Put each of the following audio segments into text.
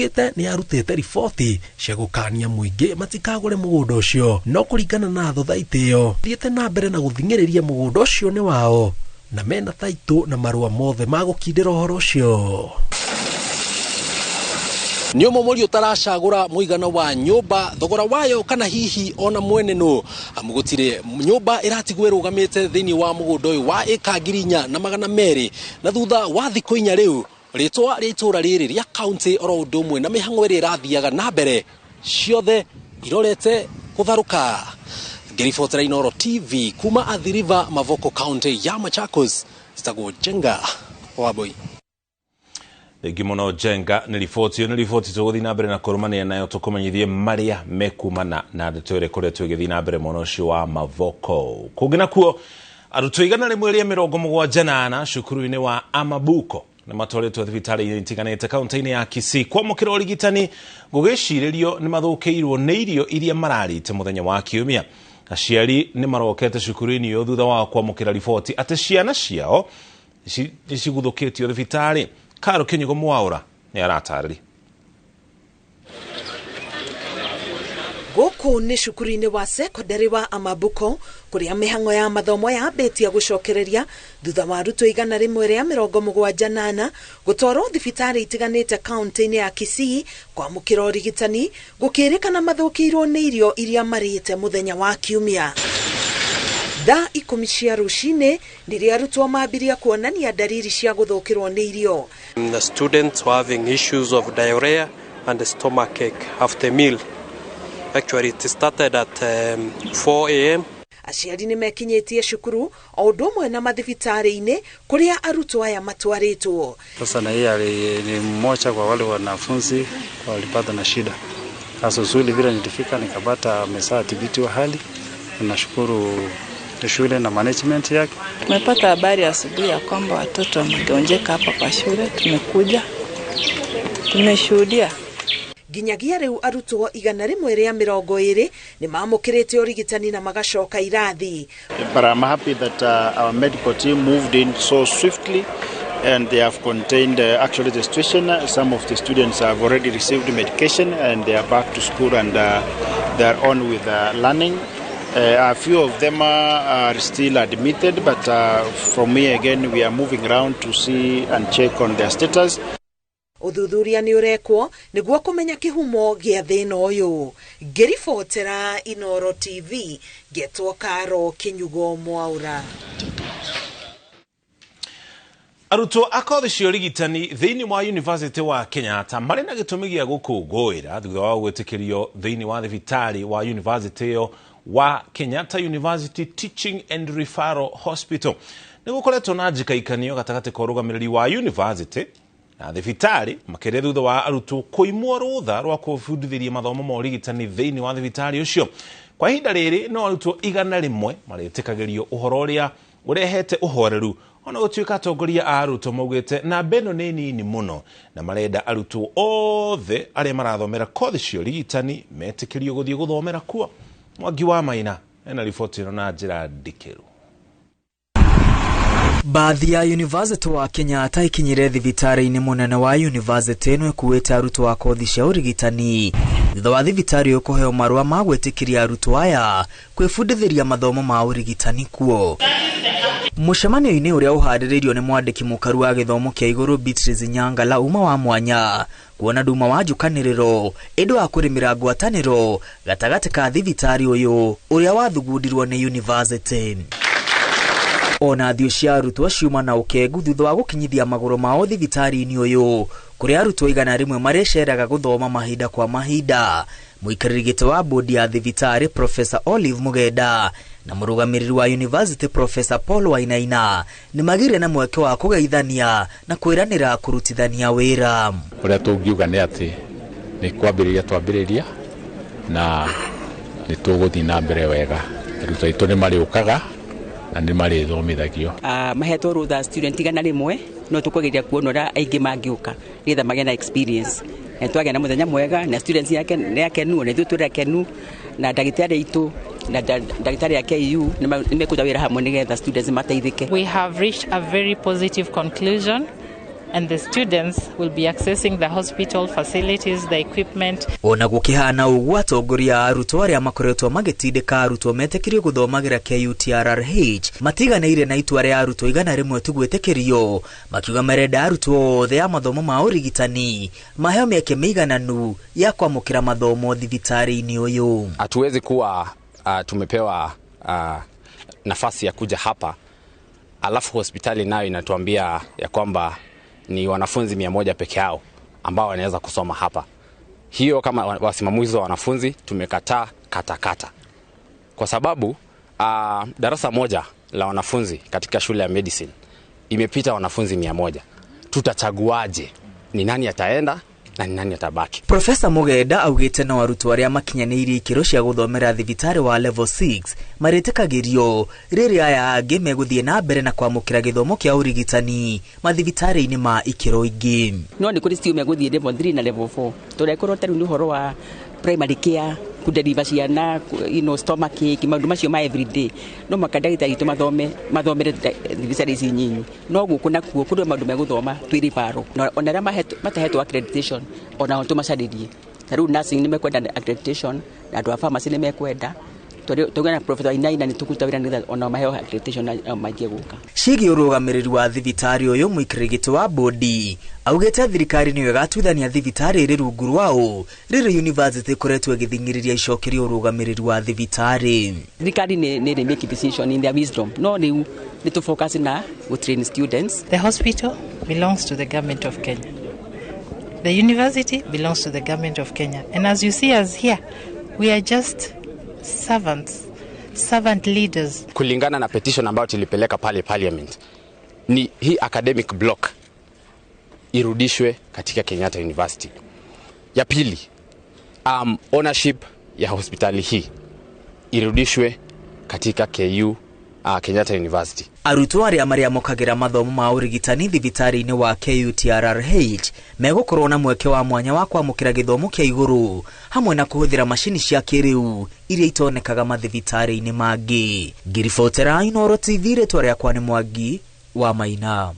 Ĩte nĩ yarutĩte riboti cia gũkania mũingĩ matikagũre mũgũnda ũcio, no kũringana na thothaitĩ ĩyo thiĩte na mbere na gũthing'ĩrĩria mũgũnda ũcio nĩ wao na mena taitũ na marũa mothe ma gũkindĩra ũhoro ũcio. Nĩ ũmomori ũtaracagũra mũigana wa nyũmba, thogora wayo kana hihi ona mwene nũ, amu gũtirĩ nyũmba ĩratigwo ĩrũgamĩte thĩinĩ wa mũgũnda ũyũ wa ĩka 4200, na thutha wa thikũ 4 rĩu rĩtwa rĩa itũra rĩrĩ rĩa kaunti oro ũndũ ũmwe na mĩhang'o ĩrĩa ĩrathiaga na mbere ciothe irorete gũtharũka. Ngĩribotera Inooro TV kuma Athi River, Mavoko, kaunti ya Machakos, citagwo Njenga Wambui. Thengi mũno Njenga nĩ riboti ĩyo, nĩ riboti tũgũthiĩ na mbere na kũrũmanĩra nayo tũkũmenyithie marĩa mekumana na ndeto ĩrĩa ĩkoretwo ĩgĩthiĩ na mbere mwena ũcio wa Mavoko. Kũngĩ nakuo arutwo 174 cukuru-inĩ wa Amabuko nĩ matwarĩtwo thibitarĩ-inĩ itiganĩte kaunti-inĩ ya Kisii kwamũkĩra ũrigitani gũgĩcirĩrio nĩ mathũkĩirwo nĩ irio iria mararĩte mũthenya wa Kiumia. Aciari nĩ marokete cukuru-inĩ ũyũ thutha wa kwamũkĩra riboti atĩ ciana ciao nĩ ciguthũkĩtio thibitarĩ. Karo Kĩnyugo Mwaũra nĩ aratarĩria. Gũkũ nĩ cukuru-inĩ wa secondary wa Amabuko kũrĩa mĩhang'o ya mathomo yambĩtie gũcokereria thutha wa arutwo 174 gũtwarwo thibitarĩ itiganĩte kaunti-inĩ ya Kisii kwamũkĩra ũrigitani gũkĩrĩkana mathũkĩirwo nĩ irio iria marĩte mũthenya wa Kiumia. Thaa 10 cia rũcinĩ nĩrĩo arutwo mambirie kuonania ndariri cia gũthũkĩrwo nĩ irio. The students were having issues of diarrhea and stomach ache after meal. Actually, it started at 4 a.m. Aciari nĩ mekinyĩtie cukuru o ũndũ ũmwe na mathibitarĩ-inĩ kũrĩa arutwo aya matwarĩtwo. Sasa na hii ni mmoja kwa wale wanafunzi walipata na shida. Sasa uzuri vile nilifika nikapata ameshatibitiwa hali. Nashukuru shule na management yake. Tumepata habari asubuhi ya kwamba watoto wamegonjeka hapa kwa shule, tumekuja tumeshuhudia. Nginyagia rĩu arutwo 120 nĩ mamũkĩrĩte ũrigitani na magacoka irathi. But I'm happy that our medical team moved in so swiftly and they have contained actually the situation. Some of the students have already received medication and they are back to school and they are on with learning. A few of them are still admitted, but from here again we are moving around to see and check on their status. Ũthuthuria nĩ ũrekwo nĩguo kũmenya kĩhumo gĩa thĩna ũyũ. Ngĩribotera Inooro TV ngetwo Karo Kĩnyugo Mwaũra. Arutwo a kothi cia ũrigitani thĩinĩ wa University wa Kenyatta marĩ na gĩtũmi gĩa gũkũngũĩra thutha wa gwĩtĩkĩrio thĩinĩ wa thibitarĩ wa university ĩyo wa Kenyatta University Teaching and Referral Hospital. Nĩ gũkoretwo na njikaikanio gatagatĩ ka ũrũgamĩrĩri wa university na thibitarĩ makĩria thutha wa arutwo kũimwo rũtha rwa kũbundithĩria mathomo ma ũrigitani thĩinĩ wa thibitarĩ ũcio. Kwa ihinda rĩrĩ no arutwo 100 marĩtĩkagĩrio ũhoro ũrĩa ũrehete ũhoreru, ona gũtuĩka atongoria a arutwo maugĩte namba ĩno nĩ nini mũno na marenda arutwo othe arĩa marathomera kothi cia ũrigitani metĩkĩrio gũthiĩ gũthomera kuo. Mwangi wa Maina ena riboti ĩno na njĩra ndikĩru. Bathi ya University wa Kenyatta ikinyire thibitarĩ-inĩ mũnene wa university ĩno ĩkuĩte arutwo a kothi cia ũrigitani thutha wa thibitarĩ ũyũ kũheo marũa ma gwĩtĩkĩria arutwo aya kwĩbundithĩria mathomo ma ũrigitani kuo. Mũcemanio-inĩ ũrĩa ũharĩrĩirio nĩ mwandĩki mũkaru wa gĩthomo kĩa igũrũ Beatrice Nyangala uma wa mwanya kuona nduma wa njukanĩrĩro ĩndũ wa kũrĩmĩra ngwatanĩro gatagatĩ ka thibitarĩ ũyũ ũrĩa wathugundirwo nĩ university. Ona thiũ cia arutwo ciuma na ũkengu thutha wa gũkinyithia magũrũ mao thibitarĩ-inĩ ũyũ kũrĩa arutwo 100 marĩceraga gũthoma mahinda kwa mahinda. Mũikarĩri gĩtĩ wa bodi ya thibitarĩ Professor Olive Mugenda na mũrũgamĩrĩri wa university Professor Paul Wainaina nĩ magĩire na mweke wa kũgeithania na kwĩranĩra kũrutithania wĩra. Ũrĩa tũngiuga nĩ atĩ nĩ kwambĩrĩria twambĩrĩria na nĩ tũgũthiĩ na mbere wega. Arutwo aitũ nĩ marĩũkaga na nĩ marĩthomithagio. Mahetwo rũtha student 100 no tũkũgeria kuona ũrĩa aingĩ mangĩũka nĩgetha magĩe na experience. Na twagĩa na mũthenya mwega na students yake nĩ akenu na ithuĩ tũrĩ akenu na ndagĩtarĩ aitũ na ndagĩtarĩ a KU nĩ mekũruta wĩra hamwe nĩgetha students mateithĩke. We have reached a very positive conclusion And the students will be accessing the hospital facilities, the equipment. Ona gũkĩhana ũguo, atongoria a arutwo arĩa makoretwo magĩtindĩka arutwo metĩkĩrio gũthomagĩra KUTRRH matiganĩire na itua rĩa arutwo 100 tu gwĩtĩkĩrio, makiuga marenda arutwo othe a mathomo ma ũrigitani maheo mĩeke mĩigananu ya kwamũkĩra mathomo thibitarĩ-inĩ ũyũ. Hatuwezi kuwa tumepewa nafasi ya kuja hapa alafu hospitali nayo inatuambia ya kwamba ni wanafunzi 100 peke yao ambao wanaweza kusoma hapa. Hiyo kama wasimamizi wa wanafunzi tumekataa katakata. Kwa sababu darasa moja la wanafunzi katika shule ya medicine imepita wanafunzi 100. Tutachaguaje ni nani ataenda na ni nani atabaki? Profesa Mugenda augite no arutwo aria makinyanĩirie ikĩro cia gũthomera thibitarĩ wa level 6 marĩtĩkagĩrio rĩrĩa aya angĩ megũthiĩ na mbere na kwamũkĩra gĩthomo kĩa ũrigitani mathibitarĩ-inĩ ma ikĩro ingĩ. No nĩ kũrĩ ciumia gũthiĩ level 3 na level 4 tũrekorwo tarĩu nĩ ũhoro wa primary care, kudeliver ciana, stomach ache, maũndũ macio ma everyday. No mũhaka ndagĩtarĩ aitũ mathomere thibitarĩ ici nyinyi. No gũkũ nakuo kũrĩ maũndũ megũthoma twĩ referral. Ona arĩa matahetwo accreditation onao tũmacarĩrie. Ta rĩu nursing nĩ mekwenda accreditation na andũ a pharmacy nĩ mekwenda. Tũgĩa na Professor Wainaina nĩ tũkũruta wĩra nĩgetha onao maheo accreditation na maingie gũka. Ciĩgiĩ ũrũgamĩrĩri wa thibitarĩ ũyũ, mũikarĩri gĩtĩ wa bodi augĩte thirikari nĩyo ĩgatuithania thibitarĩ ĩrĩ rungu rwao rĩrĩ university ĩkoretwo ĩgĩthing'ĩrĩria icokerio ũrũgamĩrĩri wa thibitarĩ. Thirikari nĩ ĩrĩ make decision in their wisdom, no rĩu nĩ tũ focus na gũ train students. The hospital belongs to the government of Kenya. The university belongs to the government of Kenya. And as you see us here, we are just servants, servant leaders. Kulingana na petition ambayo tulipeleka pale parliament, ni hii academic block irudishwe katika Kenyatta University. Ya pili, ownership ya hospitali hii irudishwe katika KU Kenyatta University. Arutwo arĩa marĩamũkagĩra mathomo ma ũrigitani thibitarĩ-inĩ wa KUTRRH megũkorwo na mweke wa mwanya wa kwamũkĩra gĩthomo kĩa igũrũ hamwe na kũhũthĩra macini cia kĩrĩu iria itonekaga mathibitarĩ-inĩ mangĩ. Ngiribotera Inooro TV, rĩtwa rĩakwa nĩ Mwangi wa Maina.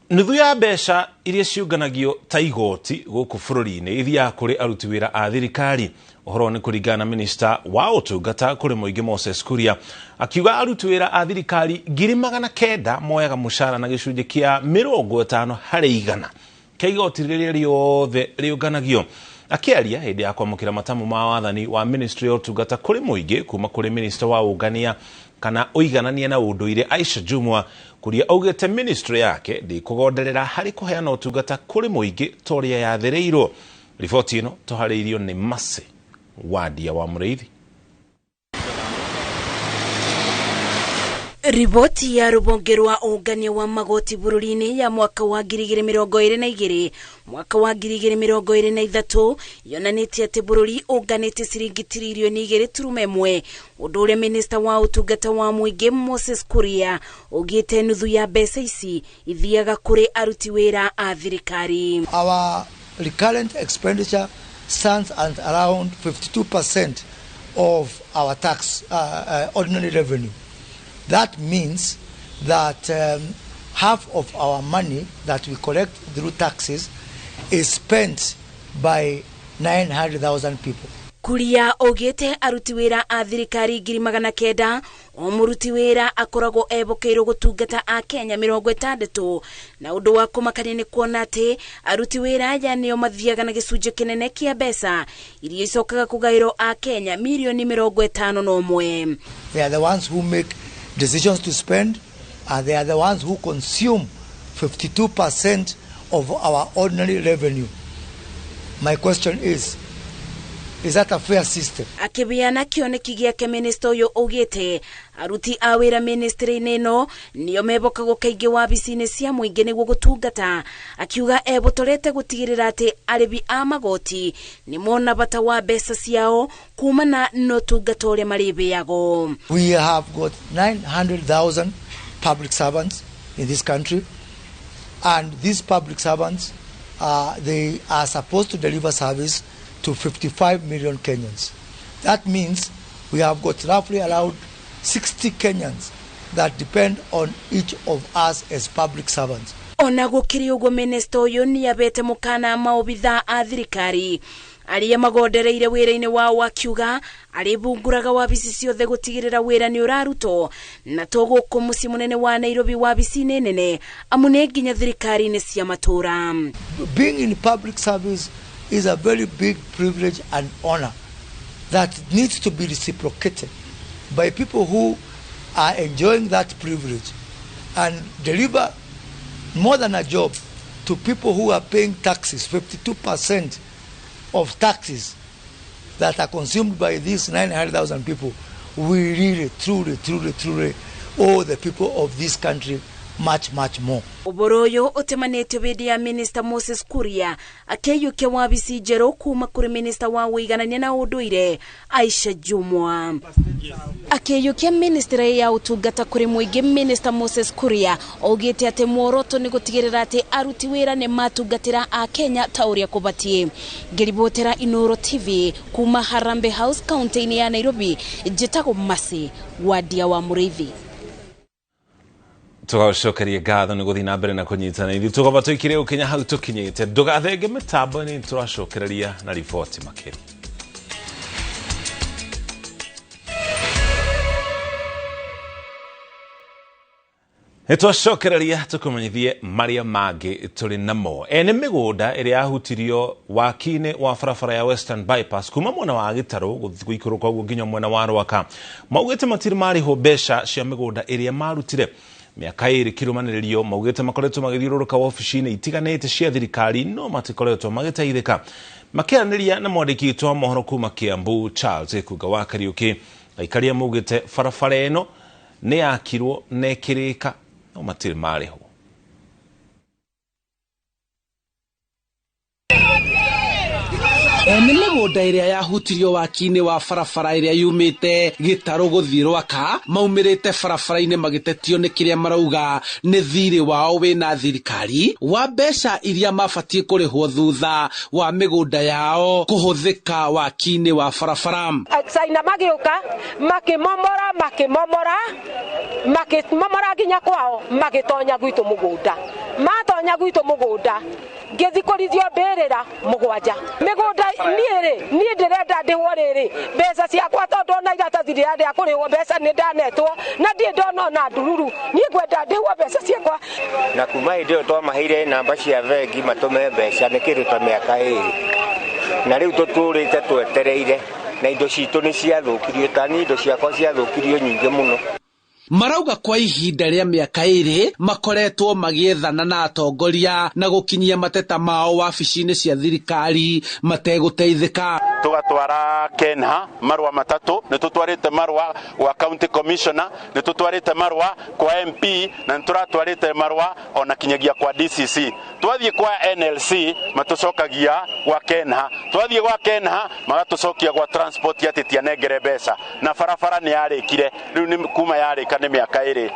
Nuthu ya mbeca iria ciũnganagio ta igoti gũkũ bũrũri-inĩ ithiaga kũrĩ aruti wĩra a thirikari. Ũhoro nĩ kũringana na minista wa ũtungata kũrĩ mũingĩ Moses Kuria, akiuga aruti wĩra a thirikari 900,000 moyaga mũcara na gĩcunjĩ kĩa 50 harĩ igana kĩa igoti rĩrĩa rĩothe rĩũnganagio. Akĩaria hĩndĩ ya kwamũkĩra matamu ma wathani wa ministry ya ũtungata kũrĩ mũingĩ kuma kũrĩ minista wa ũngania kana ũiganania na ũndũire Aisha Jumwa, Kuria augĩte ministry yake ndĩkũgonderera harĩ kũheana ũtungata kũrĩ mũingĩ ta ũrĩa yathĩrĩirwo. Riboti ĩno tũharĩirio nĩ Mercy Wadia wa Mũrĩithi. Riboti ya rũhonge rwa ũngania wa magoti bũrũri-inĩ ya mwaka wa 2022 mwaka wa 2023 yonanĩtie atĩ bũrũri ũnganĩte ciringi tiririoni 2.1, ũndũ ũrĩa minista wa ũtungata wa mũingĩ Moses Kuria augĩte nuthu ya mbeca ici ithiaga kũrĩ aruti wĩra a thirikari. Our recurrent expenditure stands at around 52% of our tax ordinary revenue. That means that half of our money that we collect through taxes is spent by 900,000 people. Kuria augĩte aruti wĩra a thirikari 900,000 o mũruti wĩra akoragwo ebokeirwo gũtungata a Kenya 60, na ũndũ wa kũmakania nĩ kuona atĩ aruti wĩra aya nĩo mathiaga na gĩcunjĩ kĩnene kĩa mbeca iria icokaga kũgaĩrwo a Kenya mirioni 51. They are the ones who make decisions to spend, and they are the ones who consume 52% of our ordinary revenue. My question is that a fair system? Akĩheana kĩoneki gĩake minista ũyũ augĩte aruti a wĩra ministry-inĩ ĩno nĩo mebokagwo kaingĩ wabici-inĩ cia mũingĩ nĩguo gũtungata, akiuga ebotorete gũtigĩrĩra atĩ arĩbi a magoti nĩ mona bata wa mbeca ciao kumana na ũtungata ũrĩa marĩbĩagwo. We have got 900,000 public servants in this country, and these public servants they are supposed to deliver service to 55 million Kenyans. That means we have got roughly around 60 Kenyans that depend on each of us as public servants. Ona gũkĩrĩ ũguo, minista ũyũ nĩ abete mũkana maobitha a thirikari arĩa magondereire wĩra-inĩ wao, akiuga arĩbunguraga wabici ciothe gũtigĩrĩra wĩra nĩ ũrarutwo, na to gũkũ mũciĩ mũnene wa Nairobi wabici-inĩ nene, amu nĩ nginya thirikari-inĩ cia matũũra. Being in public service is a very big privilege and honor that needs to be reciprocated by people who are enjoying that privilege and deliver more than a job to people who are paying taxes, 52% of taxes that are consumed by these 900,000 people. We really, truly, truly, truly owe the people of this country much, much more. Ũhoro ũyũ ũtemanĩtio hĩndĩ ya Minister Moses Kuria akĩiyũkia wabici njerũ kuma kũrĩ Minister wa ũiganania na ũndũire Aisha Jumwa. Akĩiyũkia ministry ya ũtungata kũrĩ mũingĩ, Minister Moses Kuria augĩte atĩ muoroto nĩ gũtigĩrĩra atĩ aruti wĩra nĩ matungatĩra a Kenya ta ũrĩa kũbatiĩ. Ngĩribotera Inooro TV kuma Harambee House, kaunti-inĩ ya Nairobi, njĩtagwo Mercy Wadia wa Mũrĩithi. Tũgacokeria ngatho nĩ gũthiĩ na mbere na kũnyitana ithuĩ, tũgaba tũikire ũkinya hau tũkinyĩte. Ndũgathenge mĩtambo-inĩ, tũracokereria na riboti makĩria. Nĩ twacokereria tũkũmenyithie marĩa mangĩ tũrĩ namo. Ene mĩgũnda ĩrĩa yahutirio waki-inĩ wa barabara ya Western Bypass kuma mwena wa Gĩtarũ gũikũrũka ũguo nginya mwena wa Rwaka maugĩte matirĩ marĩhwo mbeca cia mĩgũnda ĩrĩa marutire mĩaka 2 kĩrũmanĩrĩrio. Maugĩte makoretwo magĩthiũrũrũka wabici-inĩ itiganĩte cia thirikari no matikoretwo magĩteithĩka. Makĩaranĩria na mwandĩki witũ wa mohoro kuma Kiambu Charles Gĩkunga wa Kariũki, aikaria maugĩte barabara ĩno nĩ yakirwo na ĩkĩrĩka no matirĩ marĩhwo. Ene mĩgũnda ĩrĩa yahutirio waki-inĩ wa barabara ĩrĩa yumĩte Gĩtarũ gũthiĩ Rwaka maumĩrĩte barabara-inĩ magĩtetio nĩ kĩrĩa marauga nĩ thirĩ wao wĩna thirikari wa mbeca iria mabatiĩ kũrĩhwo thutha wa mĩgũnda yao kũhũthĩka waki-inĩ wa barabara. China magĩũka makĩmomora makĩmomora makĩmomora nginya kwao, magĩtonya gwitũ mũgũnda, matonya gwitũ mũgũnda ngĩthi kũrithio mbĩrĩra 7 mĩgũnda. Niĩ rĩ, niĩ ndĩrenda ndĩhwo rĩrĩ mbeca ciakwa, tondũ ona iratathi rĩrĩa rĩa kũrĩhwo mbeca nĩ ndanetwo na ndirĩ ndona ona ndururu. Niĩ ngwenda ndĩhwo mbeca ciakwa. Na kuma hĩndĩ ĩyo twamaheire namba cia bengi matũme mbeca nĩ kĩndũ ta mĩaka 2, na rĩu tũtũrĩte twetereire, na indo citũ nĩ ciathũkirio, ta niĩ indo ciakwa ciathũkirio nyingĩ mũno. Marauga kwa ihinda rĩa mĩaka 2 makoretwo magĩethana na atongoria na gũkinyia mateta mao wabici-inĩ cia thirikari mategũteithĩka. Tũgatwara Kenha marũa 3, nĩ tũtwarĩte marũa gwa county commissioner, nĩ tũtwarĩte marũa kwa MP, na nĩ tũratwarĩte marũa ona kinyagia kwa DCC. Twathiĩ kwa NLC matũcokagia gwa Kenha, twathiĩ gwa Kenha magatũcokia gwa transport atĩ tianengere mbeca, na barabara nĩ yarĩkire rĩu nĩ kuma yarĩka nĩ mĩaka 2.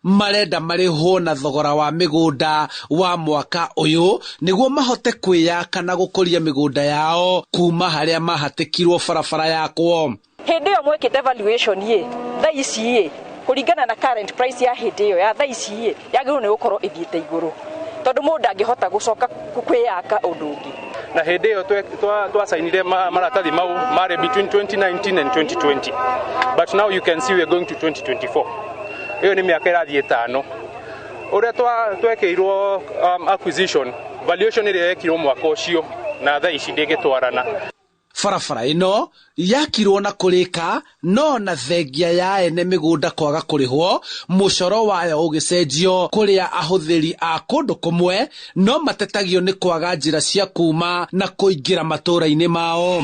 Marenda marĩhwo na thogora wa mĩgũnda wa mwaka ũyũ nĩguo mahote kwĩyaka na gũkũria mĩgũnda yao kuma harĩa mahatĩkirwo barabara yakwo. Hĩndĩ ĩyo mwĩkĩte valuation ĩ thaa ici ĩ kũringana na current price ya hĩndĩ ĩyo ya thaa ici ĩ yagĩrĩirwo nĩ gũkorwo ĩthiĩte igũrũ, tondũ mũndũ ndangĩhota gũcoka kwĩyaka ũndũ ũngĩ. Na hĩndĩ ĩyo twasainire maratathi mau marĩ between 2019 and 2020, but now you can see we are going to 2024. Ĩyo nĩ mĩaka ĩrathiĩ 5. Ũrĩa twekĩirwo acquisition valuation ĩrĩa yekirwo mwaka ũcio na thaa ici ndĩngĩtwarana. Barabara ĩno yakirwo na kũrĩka no na thengia ya ene mĩgũnda kwaga kũrĩhwo, mũcoro wayo ũgĩcenjio kũrĩa ahũthĩri a kũndũ kũmwe no matetagio nĩ kwaga njĩra cia kuma na kũingĩra matũũra-inĩ mao.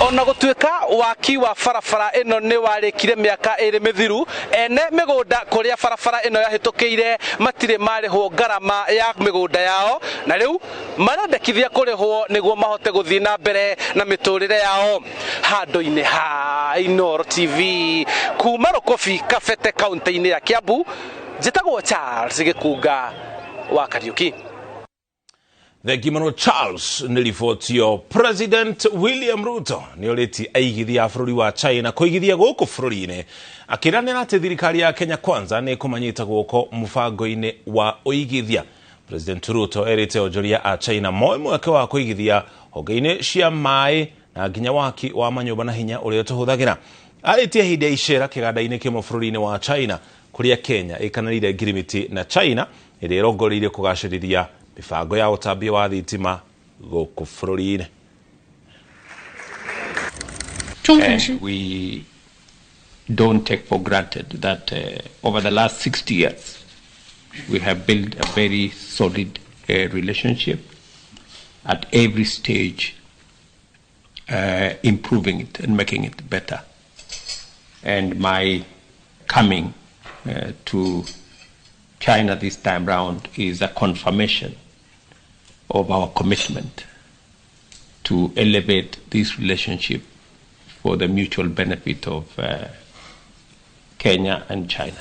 Ona gũtuĩka waki wa barabara ĩno nĩ warĩkire mĩaka 2 mĩthiru, ene mĩgũnda kũrĩa barabara ĩno yahĩtũkĩire matirĩ marĩhwo ngarama ya mĩgũnda yao, na rĩu marendekithia kũrĩhwo nĩguo mahote gũthiĩ na mbere na mĩtũrĩre yao. Handũ-inĩ ha Inooro TV kuma Rũkũbi, Kabete, kaunti-inĩ ya Kiambu, njĩtagwo Charles Gĩkunga wa Kariũki. Thengi mũno Charles nĩ riboti ĩyo. President William Ruto nĩ orĩtie aigithia a bũrũri wa China kũigithia gũkũ bũrũri-inĩ, akĩranĩra atĩ thirikari ya Kenya Kwanza nĩ ĩkũmanyita guoko mũbango-inĩ wa ũigithia. President Ruto erĩte onjoria a China moe mweke wa kũigithia honge-inĩ cia maĩ na nginya waki wa manyũmba na hinya ũrĩa tũhũthagĩra. Arĩtie ihinda icera kĩganda-inĩ kĩmwe bũrũri-inĩ wa China kũrĩa Kenya ĩkanĩrĩire ngirimiti na China ĩrĩa ĩrongoreirie kũgacĩrithia mĩbango ya ũtambia wa thitima gũkũ bũrũri-inĩ. We don't take for granted that over the last 60 years we have built a very solid relationship at every stage, improving it and making it better. And my coming to China this time round is a confirmation of our commitment to elevate this relationship for the mutual benefit of Kenya and China.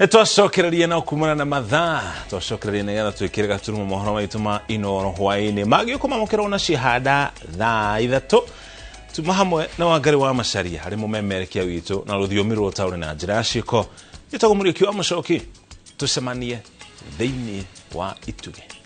Twacokereria na kumana na mathaa, twacokereria nigetha twikire gaturumo mohoro maitu ma Inooro hwaini magiũka mamũkĩrwo na cihanda thaa 3 tuma hamwe na Wangari wa Macharia harĩ mũmemerekia witũ na rũthiomi rwa ũtaũri na njĩra ya ciĩko. Njĩtagwo Mũriũki wa Mũcoki, tũcemanie thĩinĩ wa Itugĩ.